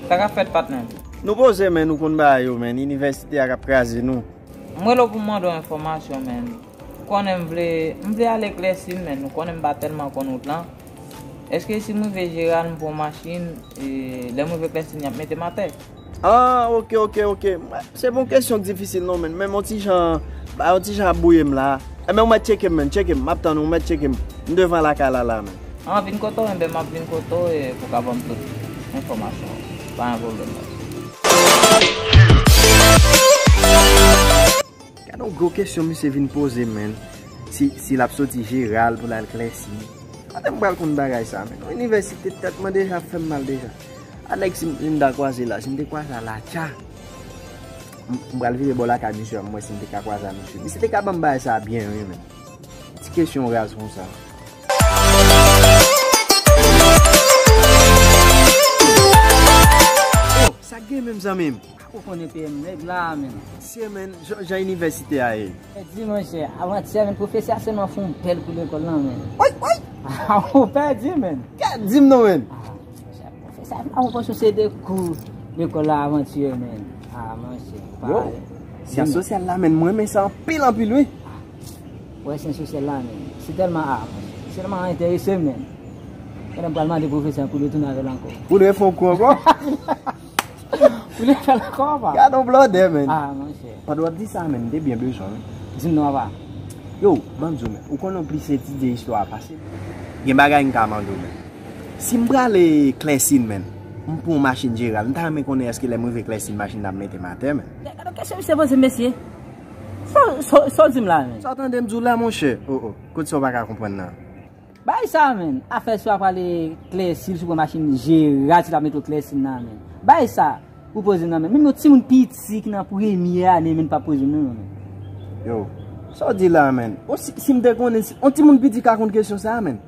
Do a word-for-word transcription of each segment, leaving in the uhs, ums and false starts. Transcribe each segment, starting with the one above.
Sa k ap fèt, patnè? Nou poze, men, nou konn bagay yo, men. Inivèsite a k ap kraze nou. M rele w pou m mande w enfòmasyon, men. Ou konnen m vle, m vle al eklèsi, men. Ou konnen m pa tèlman konn wout lan. Èske si m rive Jeral, m pran yon machin, e, lè m rive Klèsin, y ap mete m atè? Ah, ok, ok, ok. Se pa yon kesyon k difisil, non, men. Men yon ti jan, ba yon ti jan ap bouye m la. Enben, ou mèt tcheke m, men. Tcheke m. M ap tann ou, ou mèt tcheke m. M devan lakay la, la, men. An, vin kote w, enben, m ap vin kote w, e, pou w ka ban m tout enfòmasyon. Pa gen pwoblèm, men. Gade yon gwo kesyon misye vin poze, men. Si, si l ap soti Jeral pou l al Klèsi. Kote m pral konn bagay sa, men? Yon inivèsite tèt mwen deja ap fè m mal deja. A nèg si m, si m ta kwaze la, si m te kwaze a Latcha. M, m pral vire bò lakay misye a, m wè si m te ka kwaze a misye. Misye te ka ban m bagay sa byen, wi, men. Ti kesyon raz konsa. Oh, sa k gen menm, zanmi m? Ou konnen P M nèg la, men. Mesye, men, jan, jan inivèsite a ye. Pèdi, monchè, avantyè, men, pwofesè a sèlman fè yon bèl kou lekòl lan, men. Woy, woy! Ou pèdi, men. Gad, di m non, men. Ah, monchè, pwofesè a fè yon bèl kou lekòl la avantyè, men. Ah, monchè, ou pa... Yo, syans sosyal la, men, mwen renmen sa anpil, anpil, wi. Ou wè syans sosyal la, men. Se tèlman, ah, monchè, se tèlman enterese m, men. Pandan m pral mande pwofesè an pou l retounen avè l ankò. Pou l refè yon kou ankò? Ou vle fè l ankò, pa? Gad yon blòdè, men. Ah, monchè. Pandan w ap di sa, men, m te byen bezwen, wi. Di m non, papa. Yo, ban m di w, men, ou konnen w plis etidye istwa a pase m. Gen bagay m ka mande w, men. Si m prale Klèsin, men, m pran yon machin Jeral, m ta renmen konnen èske lè m rive Klèsin, machin nan ap mete m atè, men. Gad yon kesyon misye poze, mesye. Sa, sa, sa w di m la, men? Sa w tande m di w la, monchè? Oh, oh. Kote sa w pa ka konprann nan? Bay sa, men. Afè si w ap prale Klèsin, si w pran machin Jeral, si l ap mete w Klèsin nan, men. Bay sa, ou poze nan, men. Menm yon timoun piti ki nan premyè ane, men, pa poze menm, men. Yo, sa w di la, men? O, si, si m te konnen, si, yon timoun piti ka konn kesyon sa, men.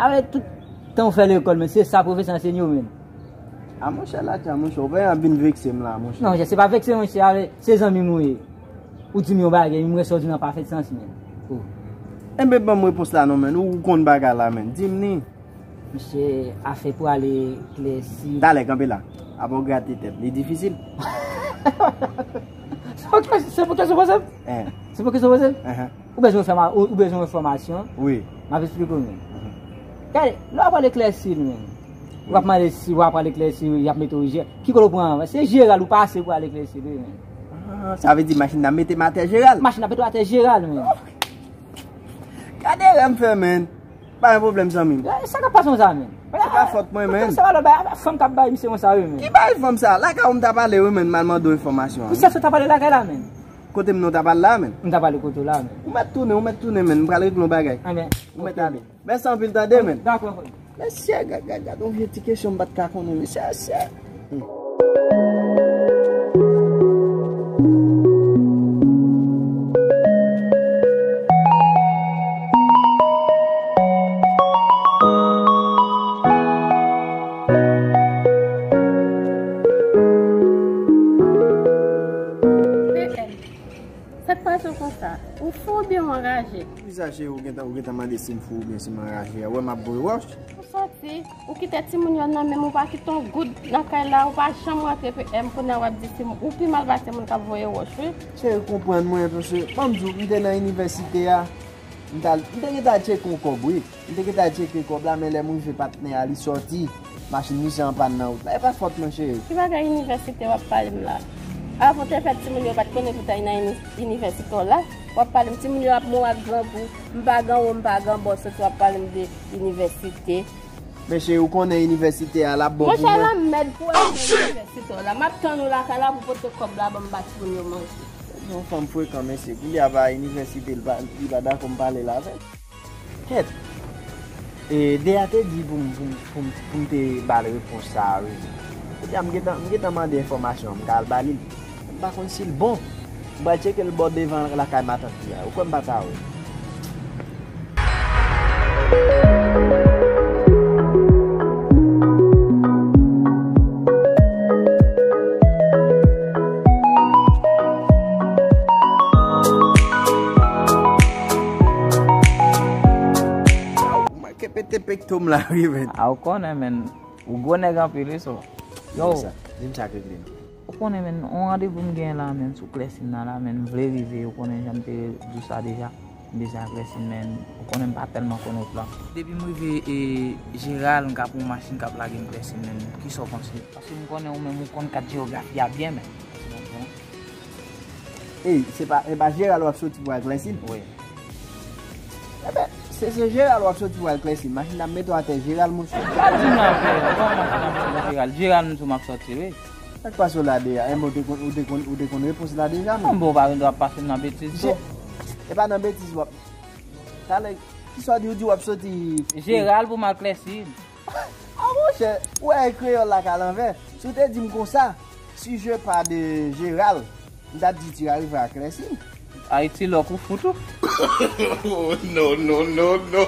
Avèk tout tan w fè lekòl, men, se sa pwofesè ansenye w, men. A, monchè, Latcha, monchè, ou pa ap vin vekse m la, monchè. Non, monchè, se pa vekse, monchè, ale, se zanmi m ou ye. Ou di m yon bagay, m wè sa w di nan pa fè sans, men. Oh. Enben, ban m repons la non, men. Ou konn bagay la, men. Di m ni. Monchè, afè pou ale Klèsi. Talè, kanpe la. Apa w grate tèt. Li difisil. Se pou kesyon, se pou kesyon poze m? Eh. Se pou kesyon poze m? Enhen. Ou bezwen fè ma-, ou, ou bezwen enfòmasyon? Wi. M ap esplike w, men. Mhm. Gade, lè w ap al Klèsin, men. Wi. W ap mande si w ap al Klèsin, y ap mete w jè. Ki kote w pran? Se Jeral ou pase pou al Klèsin, wi, men. Ah, sa vle di machin nan mete m atè Jeral? Machin nan mete w atè Jeral, men. Gade erè m fè, men. Pa gen pwoblèm, zanmi m. Eh, sa k ap pase konsa, men? Se pa fòt mwen, men. Se pa lòt bagay, fanm k ap bay misye konsa, wi, men. Ki bay fanm sa? Lakay ou m ta pale, wi, men, m al mande w enfòmasyon an. Ki sèks ou ta pale lakay la, men? Kote m non ta pale la, men? M ta pale kote w la, men. Ou mèt tounen, ou mèt tounen, men. M pral regle yon bagay. Enben, ou mèt ale. Mèsi anpil, tande, men. Dakò, frè m. Mesye, gad, gad, gad, yon vye ti kesyon m pa t ka konnen, mesye, mesye. Hmm. P M, sa k pase w konsa? Ou fou oubyen w anraje? Poukisa, cheri, ou gentan, ou gentan mande si m fou oubyen si m anraje a? Ou wè m ap voye wòch? Ou soti, ou kite timoun yo nan men m, ou pa kite yon goud nan kay la, ou pa janm rantre P M, kounye a w ap di si m, ou pi mal pase moun k ap voye wòch, wi. Cheri, konprann mwen, paske, ban m di w, m te nan inivèsite a, m t al, m te gentan al tcheke yon kòb, wi. M te gentan al tcheke kòb la, men lè m rive patnè a, li sòti. Machin misye an pàn nan wout la. E pa fòt mwen, cheri. Ki bagay inivèsite w ap pale m la? Avan w te fèt, timoun yo pa t konnen pou ta nan ini-, inivèsite w la. W ap pale m, timoun yo ap mouri ak grangou. M pa gen wo, m pa gen bò, soti w ap pale m de inivèsite. Men cheri, ou konnen inivèsite a, l ap bon pou mwen. Monchè, lanmèd pou w al nan inivèsite w la. M ap tann ou lakay la pou pote kòb la ban m ba timoun yo manje. Yon fanm frekan, mesye. Koulye a pa inivèsite, li pa, li pa dakò m pale l avè l. Kèt! E, Dea te di pou m, pou m, pou m, pou m te ba l repons sa a, wi. Kounye a, m gentan, m gentan mande enfòmasyon an, m ka al ba li l. M pa konn si l bon. M pral tcheke l bò devan lakay matant li a. Ou kwè m pa ta wè? Ou manke pete pekto m la, wi, men. A, ou konnen, men. Ou gwo nèg anpil, wi, so. Yo, di m sa k regle m. Ou konnen, men, yon randevou m gen la, men, sou Klèsin nan la, men, m vle rive, ou konnen jan m te di w sa deja. M bezwen ak Klèsin, men, ou konnen m pa tèlman konn wout la. Depi m rive, e, Jeral, m ka pran yon machin k ap lage m Klèsin, men, kisa w panse? Paske m konnen ou menm ou konn kat jewografi a byen, men. Ey, se pa, se pa Jeral w ap soti pou al Klèsin? Wi. Enben, se, se Jeral w ap soti pou al Klèsin. Machin nan ap mete w atè Jeral, monchè. Sa di m la, frè? Kòman machin ap soti Jeral? Jeral m di w m ap soti, wi. Sa k pase w la deja? Enben, ou te konn, ou te konn, ou te konn repons la deja, men. Bon, ou pa gen dwa ap pase m nan betiz, tou. E pa nan betiz w ap. Talè, kisa w di, ou di w ap soti? Jeral pou m al Klèsin. Ah, monchè, ou wè kreyòl la ka lanvè. Si w te di m konsa, si je pars de Jeral, m t ap di tu arrives à Klèsin. Ayiti lòk ou fout ou. Oh, non, non, non, non.